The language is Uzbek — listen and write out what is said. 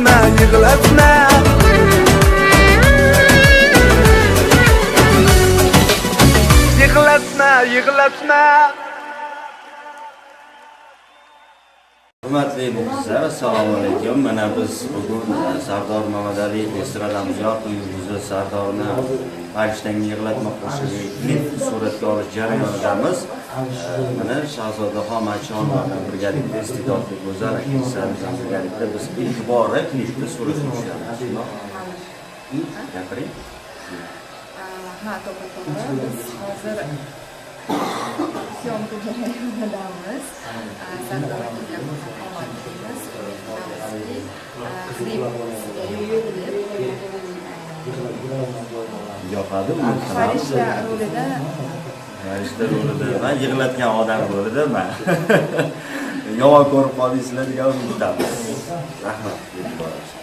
Yig'latma, yig'latma. Yig'latma, yig'latma. Hurmatli muxlislar, assalomu alaykum. Mana biz bugun Sardor Mamadaliyev estradamiz yorqin yulduzli Sardorni "Farishtangni yig'latma" qo'shig'i klip suratga olish jarayonidamiz. Mana Shahzodaxon Machonova bilan birgalikda, iste'dodli go'zal aktrisa bilan birgalikda biz ilk bora klipda suratga tushamiz. Shundoq? Gapiring. Ha, to'g'ri, to'g'ri. Biz hozir съёмка jarayonidamiz. Sardor akaga omad tilaymiz. Umid qilamizki, klip sizga yoqadi deb. Yoqadi, umid qilamiz. Farishta rolida. Farishta rolida, man yig'latgan odam rolida man. Yomon ko'rib qolmaysizlar degan umiddamiz. Rahmat. E'tibor uchun.